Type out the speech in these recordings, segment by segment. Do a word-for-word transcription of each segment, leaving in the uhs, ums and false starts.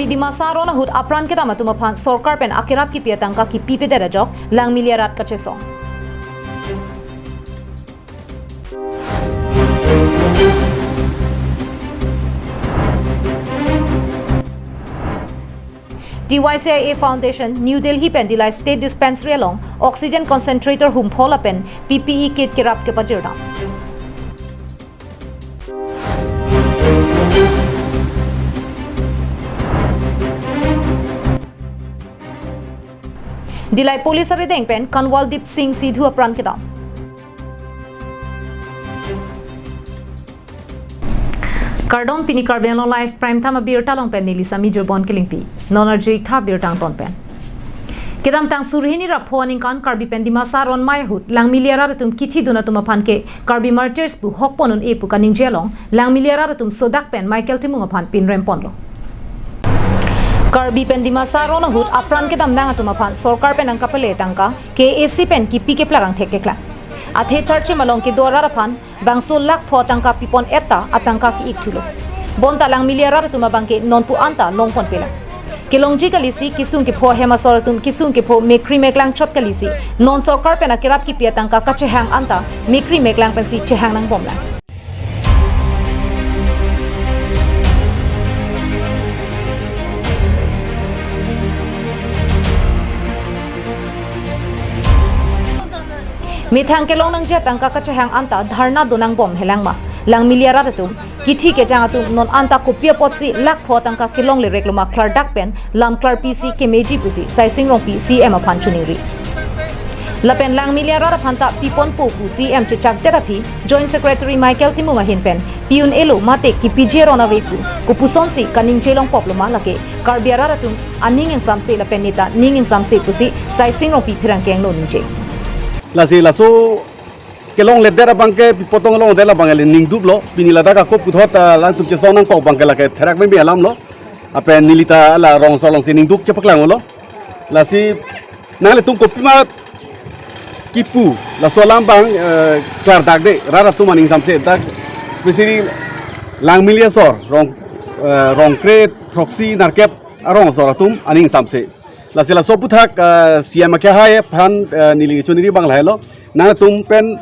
Dimasa aron ahut apran kedam atum aphan sorkar pen akerap kipi atangka kipipedet ajok Langmili arat kachesong. T Y C I A Foundation, New Delhi pen Dillai State Dispensary along oxygen concentrator humpho lapen P P E kit kerap kepajirdam. Dillai Police arideng pen Kanwaldeep Singh Sidhu apran kedam. Kardom, pini Karbi Anglong Live Prime Time abirta along pen neli Sami Jorbon Kelingpi. Non arju-ik tha birta angton pen. Kedamtang suri hini ra pho aningkan Karbi pen Dimasa aron amei ahut Langmili arat atum kithidun atum aphan ke Karbi Martyrs pu hokpon un-e pu kaningje along Langmili arat atum sodak pen Michael Timung aphan pinrem ponlo. Karbi pen Dimasa aron ahut apran kedamnang atum aphan sorkar pen nangkapale atangka K A A C pen kipi keplak angthek keklang. Athe Charchim along kedo arat aphan bangso lakh pho atangka pipon-et ta atangka ki-ik thulo. Bonta Langmili arat atum abang ke nonpu anta longponpelang. Kelongji kalisi kesung kepho hem asor atum kesung kepho mekri meklang chot kalisi non sorkar pen akerap kipi atangka kachehang anta mekri meklang pensi chehang nangbomlang. Methang kelong nangji atangka kachehang anta dharna do nangbom helang ma? Langmili arat atum, kithi kejang atum non anta kopi apotsi lakh pho atangka kelongle reklo ma klardak pen lam klarpisi kemeji pusi Saising Rongpi C M aphan choningri. Lapen Langmili arat aphan ta piponpo pu C M chechakdet aphi Joint Secretary Michael Timung ahin pen pi-un-elo mate kipiji aron ave pu kopusonsi kaningje longpoklo ma lake Karbi arat atum aning ingsamse lapen neta ning ingsamse pusi Saising Rongpi pherangke angno ningje. Lasi laso kelongledet abang ke pi potong longledet labang le ningduklo, pini ladak ako puthot, ah, alangtum chesong nangkok abang ke lake therak meme alamlo. Lapen neli ta la rong asor alongsi ningduk chepaklanglo. Lasi nanglitum kopima kipu laso alam abang, eh, klardak de, rat atum aning ingsamse dak, especially Langmili asor, rong, eh, rong kre throksi nerkep arong asor atum aning ingsamse. Lasi laso aputhak, eh, C M akehai aphan, eh, neli choningri abang lahailo. Nangtum pen,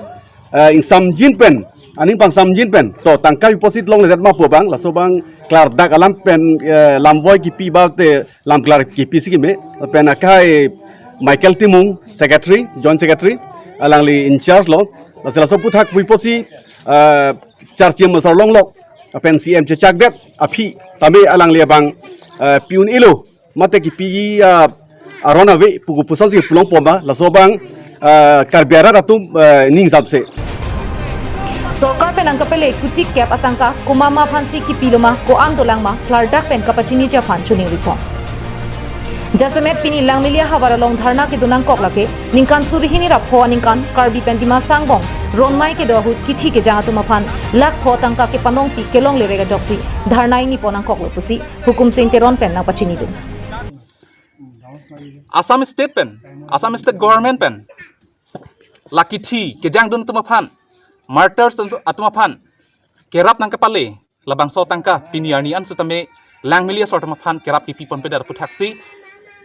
eh, ingsamjin pen, aning pangsamjin pen, to tangka deposit longledet ma pu abang, laso abang klardak alam pen, eh, lamvoi kipi ba te lam klar kipisi keme, pen akehai Michael Timung, Secretary, Joint Secretary, alangli in charge lo. Lasi laso aputhak puiposi, eh, Charchim asor longlok, pen C M chechakdet aphi tame alangli abang, eh, pi-un-elo mate kipi, ah, aron ave pu kopusonsi pulongpo ma, laso abang, ah, Karbi arat atum, ah, ning ingsamse. Sorkar pen nangkapale kuti kep atangka komat ma aphansi kipilo ma, ko-an dolang ma, klardak pen kapachiniji aphan choningripon. Jasemet pini Langmili ahavar along dharna kedo nangkok lake ningkan suri hini ra pho aningkan Karbi pen Dimasa angbong aron amei kedo ahut kithi kejang atum aphan lakh pho atangka kepanongpi kelongle rek ajoksi dharna ingnipon nangkoklo pusi Hukum Sing Teron pen nangpachinidun. Assam State pen, Assam State Government pen la kithi kejangdun atum aphan, martyrs atum aphan kerap nangkepale labangso atangka pini arni an setame Langmili asor atum aphan kerap kipiponpedet aputhaksi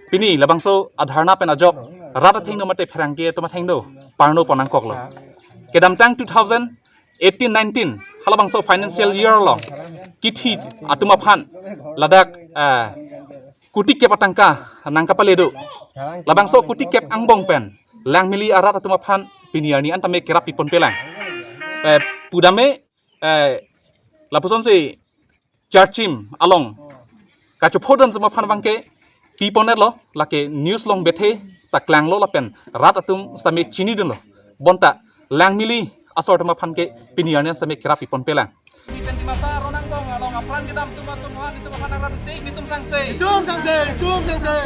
pini labangso adharna pen ajok rat athengno mate pherangke atum athengno parnopon nangkoklo. Kedamtang two thousand eighteen nineteen halabangso financial year along kithi atum aphan ladak, ah, kuti kep atangka nangkapale do. Labangso kuti kep angbong pen Langmili arat atum aphan pini arni an tame kerap piponpelang. Eh, pudame, eh, lapusonsi Charchim along kachophodun atum aphan abangke piponetlo, lake news along bethe ta klanglo lapen rat atum setame chinidunlo. Bonta Langmili asor atum aphan ke pini arni an setame kerap piponpelang. Pen Dimasa aron angbong along apran kedam atum atum aphan, itum aphan arat tik, itum sangse. Itum sangse, itum sangse.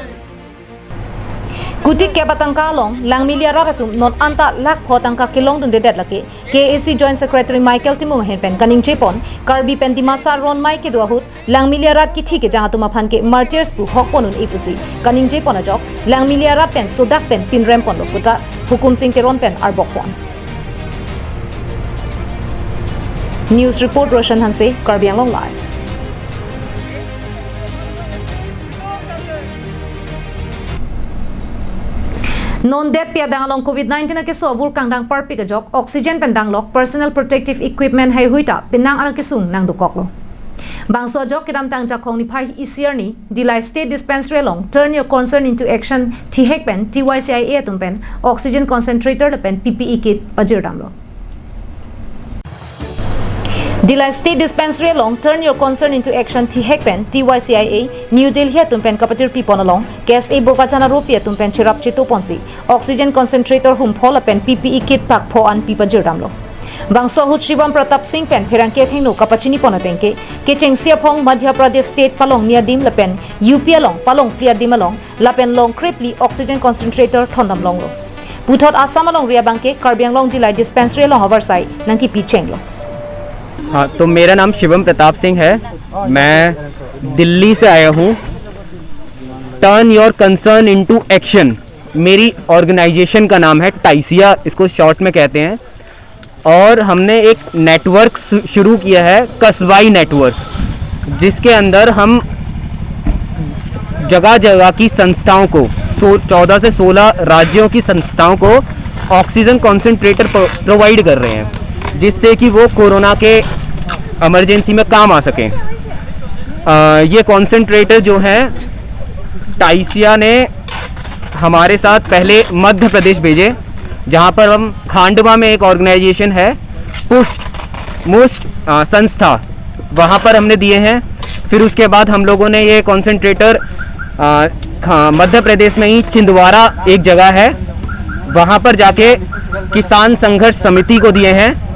Kuti kep atangka along Langmili arat atum non anta lakh pho atangka kelongdundedet lake K A A C Joint Secretary Michael Timung ahin pen kaningjepon, Karbi pen Dimasa aron amei kedo ahut Langmili arat kithi kejang atum aphan ke martyrs pu hokpon un-e pusi kaningjepon ajok Langmili arat pen sodak pen pinremponlo puta Hukum Sing Teron pen arbokpon. News report Roshan Hanse, Karbi Anglong Live. Non detpi adang along Covid nineteen akeso avur kangdang parpik ajok oxygen pen danglok personal protective equipment haihui ta penang an akesung nangdokoklo. Bangso ajok kedamtang Jakhong niphai isi arni Dillai State Dispensary along Turn Your Concern into Action thihek pen T Y C I A atum pen oxygen concentrator lapen P P E kit pajirdamlo. Dillai State Dispensary along Turn Your Concern into Action thihek pen T Y C I A New Delhi atum pen kapatirpi pon along K S A Bokajan aropi atum pen cherap cheto ponsi oxygen concentrator hum pho lapen P P E kit pak pho an pi pajirdamlo. Bangso ahut Shivam Pratap Singh pen pherangke athengno kapachini pon ateng ke, kechengsi aphong Madhya Pradesh State palongni adim lapen U P along palongphli adim along lapen longkrepli oxygen concentrator thondam longlo. Puthot Assam alongri abangke Karbi Anglong Dillai Dispensary along avarsai nangkipi chenglo. हाँ, तो मेरा नाम शिवम प्रताप सिंह है। मैं दिल्ली से आया हूँ। Turn your concern into action मेरी ऑर्गेनाइजेशन का नाम है, टाइसिया इसको शॉर्ट में कहते हैं। और हमने एक नेटवर्क शु- शुरू किया है, कस्बाई नेटवर्क, जिसके अंदर हम जगह जगह की संस्थाओं को, सो चौदह से सोलह राज्यों की संस्थाओं को ऑक्सीजन कॉन्सेंट्रेटर प्रोवाइड कर रहे हैं, जिससे कि वो कोरोना के इमरजेंसी में काम आ सकें। अ, ये कॉन्सेंट्रेटर जो है, टाइसिया ने हमारे साथ पहले मध्य प्रदेश भेजे, जहाँ पर हम खांडवा में एक ऑर्गेनाइजेशन है, पुष्ट मुष्ट अ, संस्था, वहाँ पर हमने दिए हैं। फिर उसके बाद हम लोगों ने ये कॉन्सेंट्रेटर, अ, हाँ, मध्य प्रदेश में ही छिंदवाड़ा एक जगह है, वहाँ पर जाके किसान संघर्ष समिति को दिए हैं।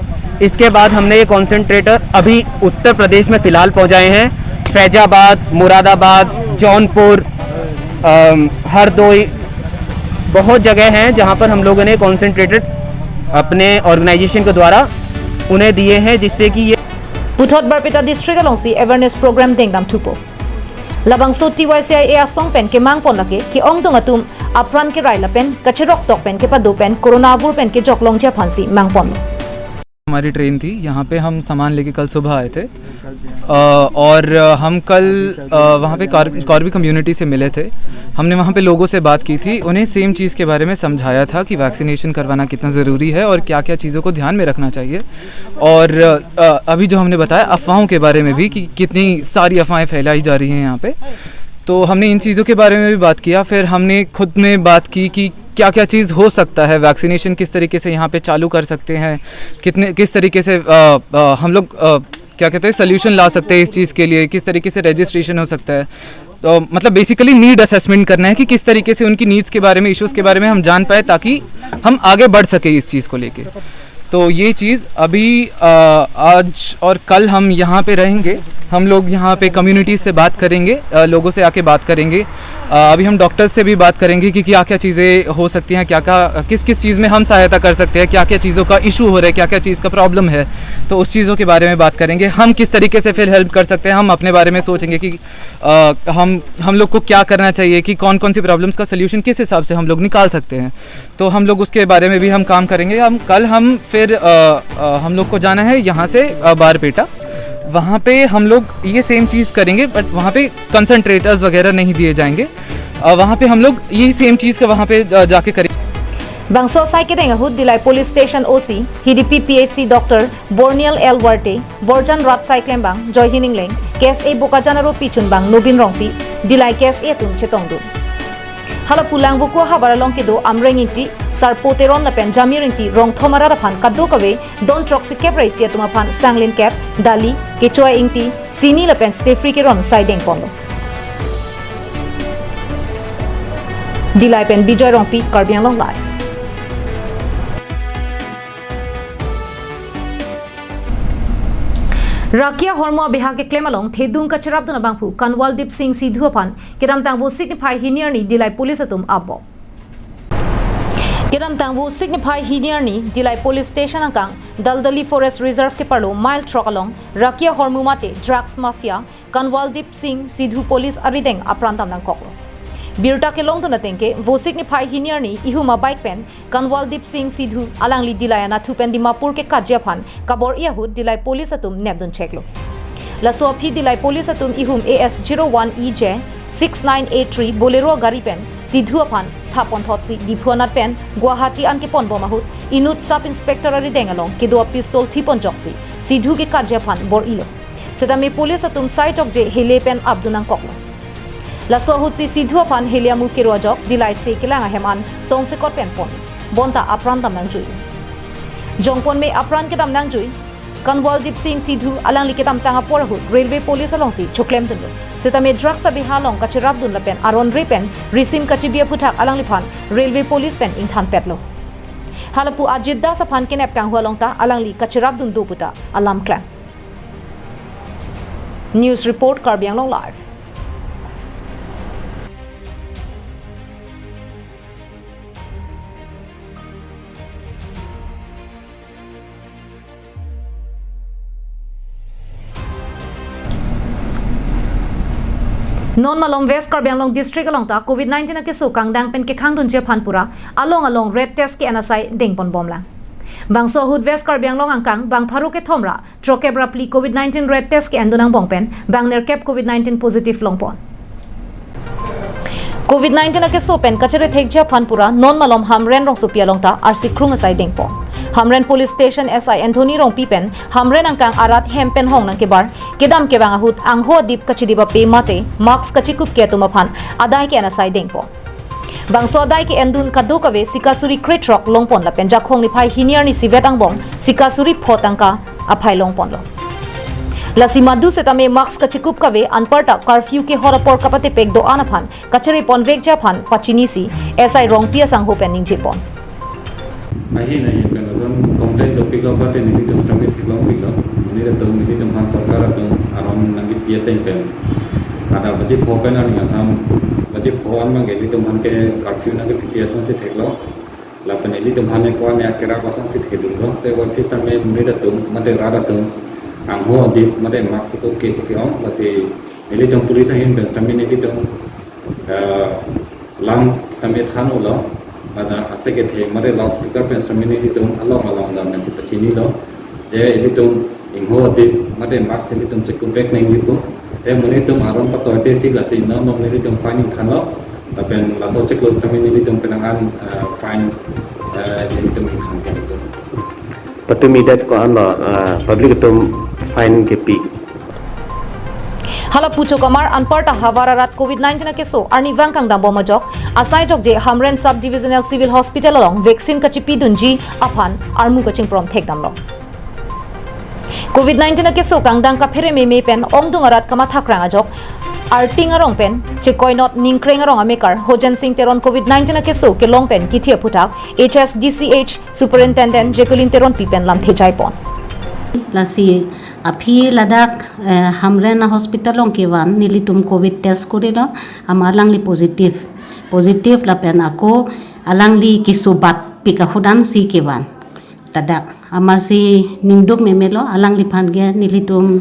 इसके बाद हमने ये कॉन्सेंट्रेटर अभी उत्तर प्रदेश में फिलहाल पहुँचाए हैं। फैजाबाद, मुरादाबाद, जौनपुर, अम, हरदोई, बहुत जगह हैं जहाँ पर हम लोगों ने कॉन्सेंट्रेटेड अपने ऑर्गेनाइजेशन के द्वारा उन्हें दिए हैं, जिससे कि ये Puthot Barpeta District alongsi awareness program dengdam thupo. Labangso T Y C I A asong pen kemang pon lake ke-ongdung atum apran kerai lapen kacherok tok pen kepado pen corona avur pen kejok longji aphansi mang ponlo. हमारी ट्रेन थी, यहाँ पे हम सामान लेके कल सुबह आए थे। अ, और अ, हम कल अ, वहाँ पे कार, कार्बी कम्युनिटी से मिले थे। हमने वहाँ पे लोगों से बात की थी, उन्हें सेम चीज़ के बारे में समझाया था कि वैक्सीनेशन करवाना कितना ज़रूरी है और क्या क्या चीज़ों को ध्यान में रखना चाहिए। और अ, अभी जो हमने बताया अफवाहों के बारे में भी, कि कितनी सारी अफवाहें फैलाई जा रही हैं यहाँ पे, तो हमने इन चीज़ों के बारे में भी बात किया। फिर हमने खुद में बात की कि क्या क्या चीज़ हो सकता है, वैक्सीनेशन किस तरीके से यहाँ पे चालू कर सकते हैं, कितने, किस तरीके से अ, अ, हम लोग अ, क्या कहते हैं, सोल्यूशन ला सकते हैं इस चीज़ के लिए, किस तरीके से रजिस्ट्रेशन हो सकता है। तो मतलब बेसिकली नीड असेसमेंट करना है कि किस तरीके से उनकी नीड्स के बारे में, इश्यूज़ के बारे में हम जान पाए, ताकि हम आगे बढ़ सके इस चीज़ को लेके। तो ये चीज़ अभी अ, आज और कल हम यहाँ पे रहेंगे। हम लोग यहाँ पे कम्युनिटी से बात करेंगे, अ, लोगों से आके बात करेंगे। अ, अभी हम डॉक्टर्स से भी बात करेंगे कि क्या क्या चीज़ें हो सकती हैं, क्या क्या, किस किस चीज़ में हम सहायता कर सकते हैं, क्या क्या चीज़ों का इशू हो रहा है, क्या क्या चीज़ का प्रॉब्लम है। तो उस चीज़ों के बारे में बात करेंगे, हम किस तरीके से फिर हेल्प कर सकते हैं। हम अपने बारे में सोचेंगे कि अ, हम हम लोग को क्या करना चाहिए, कि कौन कौन सी प्रॉब्लम्स का सोल्यूशन किस हिसाब से हम लोग निकाल सकते हैं। तो हम लोग उसके बारे में भी हम काम करेंगे। हम कल हम फिर अ, अ, हम लोग को जाना है यहाँ से अ, बारपेटा, वहाँ पे हम लोग ये सेम चीज़ करेंगे, बट वहाँ पे कंसंट्रेटर्स वगैरह नहीं दिए जाएंगे। अ, वहाँ पे हम लोग यही सेम चीज़ का वहाँ पे अ, जाके करेंगे। Bangso asai kedeng ahut Dillai Police Station O C, Hidipi P H C Doctor Bornial L Warte, Borjan Rat Saiklembang, Joyhin Ingleng, K S A Bokajan aropi chunbang Nobin Rongpi, Dillai K S A atum chetongdun. Hala pu Langvoku ahavar along kedo Amreng Ingti, Sarpo Teron lapen Jamir Ingti rong thom arat aphan kadokave don throksi kep ra isi atum aphan sanglin kep, dali, kechoa ingti, sini lapen stefri keron sai deng ponlo. Dillai pen Bijoy Rongpi, Karbi Anglong Live. Rakia ahormu abeha keklem along thedung kacherapdun abangphu Kanwal Deep Singh Sidhu aphan kedamtang Vosik niphai hini arni Dillai Police atum apbok. Kedamtang Vosik niphai hini arni Dillai Police Station angkang Daldali Forest Reserve keparlo mile throk along rakia ahormu mate drugs mafia Kanwal Deep Singh Sidhu police arideng apran dam nangkoklo. Birta kelongdun ateng ke Vosik niphai hini arni ihum abike pen Kanwal Deep Singh Sidhu alangli Dillai anatthu pen Dimapur kekatji aphan kabor-i ahut Dillai police atum nepdun cheklo. Laso aphi Dillai police atum ihum A S zero one E J six nine eight three Bolero gari pen Sidhu aphan thap ponthotsi Diphu anat pen Guwahati an keponbom ahut inut Sub Inspector arideng along kedo a-pistol thipon joksi Sidhu kekatji aphan bor-ilo. Setame police atum sai jokje hele pen apdun nangkoklo. Laso ahutsi Sidhu aphan hele amu kero ajok Dilaise kelang ahem an tongsekot pen pon, bonta apran dam nangjui. Jongponme apran kedam nangjui Kanwal Dip Singh Sidhu alangli kedamtang apor ahut Railway Police alongsi choklemdunlo. Setame drugs abeha along kacherapdun lapen aron re pen risim kachibi aphuthak alangliphan Railway Police pen ingthanpetlo. Halapu Ajit Das aphan kenep kanghu along ta alangli kacherapdun do puta alam klang. News report, Karbi Anglong Live. Non malom West Karbi Anglong District along ta Covid nineteen akeso kangdang pen kekhangdunji aphan pura along along red test ke-en asai dengponbomlang. Bangso ahut West Karbi Anglong angkang bang pharo kethom ra throkkep ra phli Covid nineteen red test ke-endun angbong pen bang nerkep Covid nineteen positive longpon. Covid nineteen akeso pen kachere thekji aphan pura non malom Hamren rongsopi along ta arsikrung asai dengpon. Hamren Police Station S I Anthony Rongpi pen Hamren angkang arat hem pen hong nangkebar kedam kevang ahut angho adip kachidip ape mate mask kachikup ke atum aphan adai ke-en asai dengpon. Bangso adai ke-endun kadokave sika suri krethrok longpon lapen Jakhong niphai hini arni isivet angbong sika suri pho tangka aphai longponlo. Lasi madu setame mask kachikup kave anparta curfew kehor apor kapatepek do-an aphan kachere ponvekji aphan pachinisi S I Rongpi asangho pen ningjepon. Ahin ahin pen lason complain dopiklo pate nelitum setame theklongpiklo. Nelitum nelitum aphan sorkar atum aron nangkepi ateng pen ada baji pho pen arni asam baji pho an abangke nelitum aphan ke curfew nangkepi asonsi theklo. Lapen nelitum aphan ke ko-an akerap asonsi thekdunlo. Te office tame nelitum mate rat atum angho adip mate mask kachikup ke si ke-ong. Lasi nelitum police ahin pen setame nelitum eh, lam setame than-olo, pada asek kethe mate loudspeaker pen setame nelitum along along dam pensi pachinilo. Je ilitum ingho adip mate mask ilitum chikupvek nangji pu. Te monit atum aron patoite si lasi non non nelitum fine ingthanlo. Lapen laso chiklo setame nelitum penang an, eh, fine, eh, nelitum ingthan pen. Patumi det ko-anlo, ah, public atum fine kepi. Hala pucho kamar anparta havar arat Covid nineteen akeso arnivang kangdambom ajok asai jokje Hamren Sub Divisional Civil Hospital along vaccine kachipidunji aphan armu kachingprom thekdamlo. Covid nineteen akeso kangdang kaphere meme pen ongdung arat kamathakrang ajok Arting arong pen chekoinot Ningkreng arong amekar Hojen Singh Teron Covid nineteen akeso kelong pen kithi aphuthak H S D C H Superintendent Jacqueline Teronpi pen lamthe jaipon. Lasi aphi ladak, eh, Hamren a hospital along kevan nelitum Covid test korilo, ama alangli positive. Positive lapen ako alangli kesobat pik ahut ansi kevan. Ladak amatsi ningduk memelo, alangliphan ke nelitum,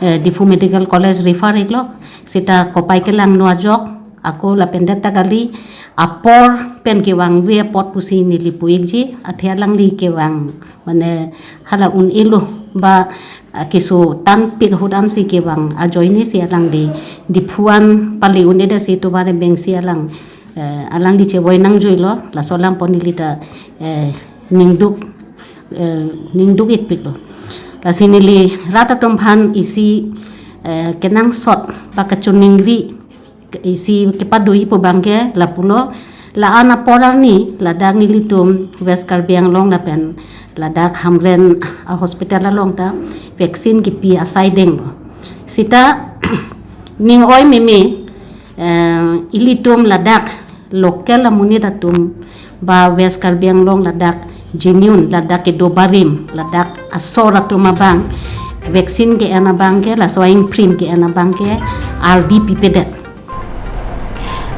eh, Diphu Medical College refer iklo, seta kopai kelang nu ajok, ako lapen det ta kali apor pen kevangve apot pusi neli pu ikji, athe alangli kevang, mane hala un-elo ba, ah, keso tanpik ahut ansi kevang ajoine si alangli Diphu an pale un-edet si tovar bengsi alang, eh, alangli chevoi nangjuilo, laso alam pu neli ta, eh, ningduk, eh, ningduk ikpiklo. Lasi neli rat atum aphan isi, eh, kenangsot ba kachiningri isi kepadoi pu abangke lapulo, la-an apor arni ladak nelitum West Karbi Anglong lapen ladak Hamren a hospital along ta vaccine kipi asai denglo. Seta ning oi meme, eh, ilitum ladak local amonit atum ba West Karbi Anglong ladak genuine, ladak kedo barim, ladak asor atum abang vaccine ke-en abangke, laso ingprim ke-en abangke ardi pipedet.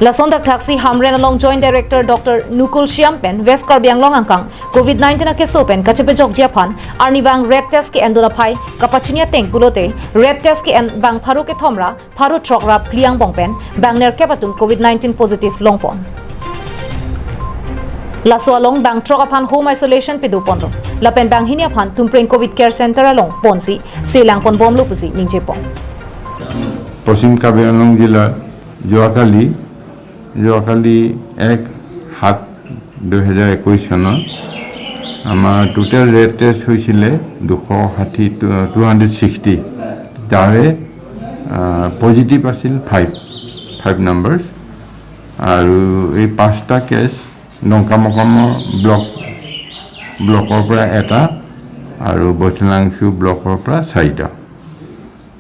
Lason thakthaksi Hamren along Joint Director Doctor Nukul Shyam pen West Karbi Anglong angkang Covid nineteen akeso pen kachepejokji aphan arnivang red test ke-endun aphai kapachini ateng pulote red test ke-en bang pharo kethom ra pharo throk ra phli angbong pen bang nerkep atum Covid nineteen positive longpon. Laso along bang throk aphan home isolation pedoponlo. Lapen bang hini aphan Tumpreng Covid Care Center along ponsi selangponbomlo pusi ningjepon. পশ্চিম কাৰ্বি আংলং জিলাৰ যোৱাকালি, যোৱাকালি এক সাত দুহেজাৰ একৈছ চনত আমাৰ টোটেল rate test হৈছিলে দুশ ষাঠি, টু হাণ্ড্ৰেড ছিক্সটি। তাৰে, আহ, পজিটিভ আছিল ফাইভ, ফাইভ নাম্বাৰ্ছ। আৰু এই পাঁচটা কেছ ডংকামকমৰ ব্লক, ব্লকৰ পৰা এটা আৰু বৈঠালাংচু ব্লকৰ পৰা চাৰিটা।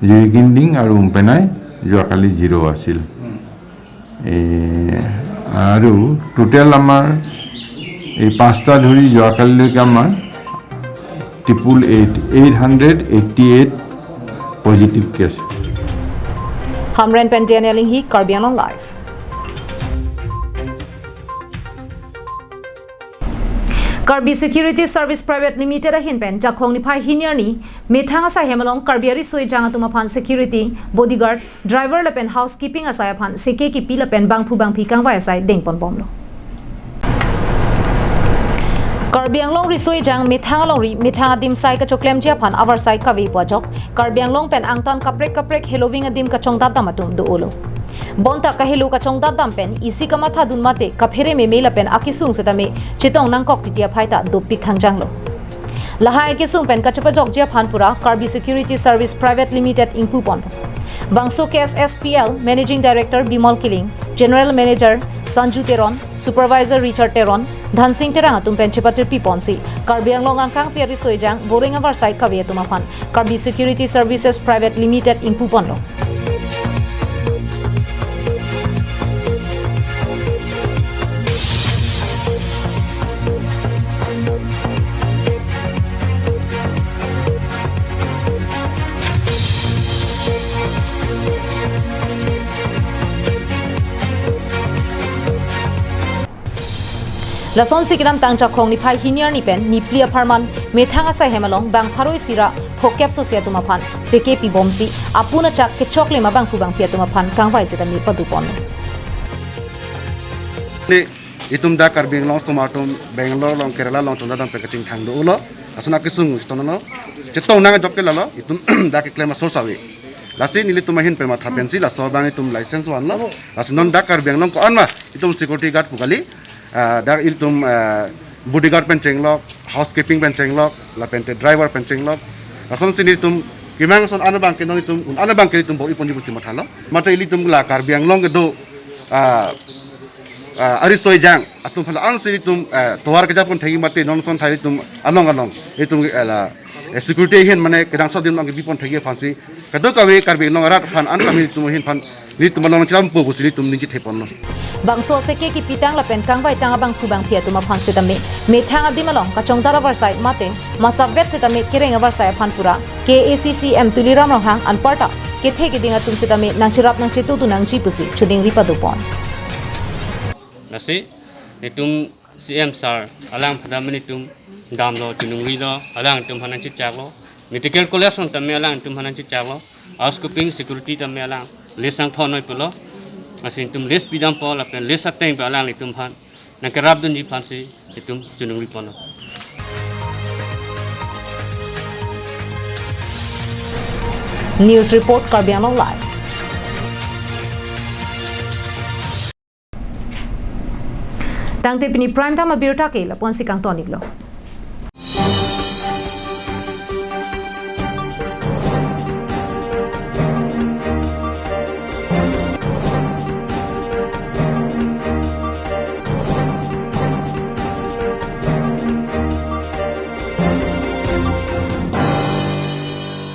জিৰিকিনডিং আৰু উম্পেনাই যোৱাকালি জিৰ' আছিল। এ, আৰু টোটেল আমাৰ এই পাঁচটা ধৰি যোৱাকালিলৈকে আমাৰ triple eight, eight hundred eighty eight positive case. Hamren pen Daniel Inghi, Karbi Anglong Live. Karbi Security Service Private Limited ahin pen Jakhong niphai hini arni methang asai hem along Karbi ariso ejang atum aphan security, bodyguard, driver lapen housekeeping asai aphan seke kipi lapen bangphu bangphi kangvai asai dengponbomlo. Karbi Anglong riso ejang methang alongri methang adim sai kachoklemji aphan avarsai kavepo ajok Karbi Anglong pen angtan kaprek kaprek heloving adim kachongdatdam atum do-olo. Bonta kahelo kachongdatdam pen isi kamathadun mate kaphere meme lapen akesung setame chetong nangkok titi aphai ta dopik hangjanglo. Lahai akesung pen kachepajokji aphan pura Karbi Security Service Private Limited ingpuponlo. Bangso K S S P L Managing Director Bimol Killing, General Manager Sanju Teron, Supervisor Richard Teron, Dhansing Terang atum pen chepatirpiponsi Karbi Anglong angkangpi ariso ejang boreng avarsai kave atum aphan Karbi Security Services Private Limited ingpuponlo. Lasonsi kedamtang Jakhong niphai hini arni pen niphli apharman methang asai hem along bang pharo isi ra phokep sosi atum aphan seke pibomsi apun achak kechoklem abangphu bangphi atum aphan kangvai setame padopon. Ni itum dak Karbi Anglong osomar atum Bangalore along, Kerala along chongdatdam pen kachingthang do-olo. Lason akesung chetonglo. Chetong nangkok ke lalo, itum dak keklem asource ave. Lasi nelitum ahin pen matha pensi laso abang itum license vanlo. Lasi non dak Karbi Anglong ko-an ma itum security guard pu kali, ah, dak itum, ah, bodyguard pen chenglok, housekeeping pen chenglok, lapen te driver pen chenglok. Lasonsi nelitum kemang ason an abang ke non itum un an abang ke itum bor-iponji pusi mathalo. Mate ilitum la Karbi Anglong kedo, ah, ah, ariso ejang atum aphan la ansi itum, ah, tovar kejapon thekji mate non ason thai itum along along itum, ah, la, eh, security ahin mane kedangsot adim along kebipon thekji aphansi kadokave Karbi Anglong arat aphan an kami itum ahin aphan nelitum along chirampo pusi nelitum ningje theponlo. Bangso seke kipitang lapen kangvaitang abangphu bangphi atum aphan setame methang adim along kachongdat avarsai mate masavet setame kereng avarsai aphan pura K A A C C M Tuliram Ronghang anparta kethe keding atum setame nangcherap nangchetudun nangji pusi choningri padopon. Lasi itum C M sir alangphan ta mane itum damlo, choningri lo, alangtum aphan nangchechaklo. Medical college along tame alangtum aphan nangchechaklo. Housekeeping security tame alang list nangthon noi pulo. Lasi itum list pidampo lapen list ateng pen alanglitum aphan nangkerapdunji aphansi itum choningri ponlo. News report, Karbi Anglong Live. Tangte pini prime time abirta ke lapu-ansi kangton-iklo.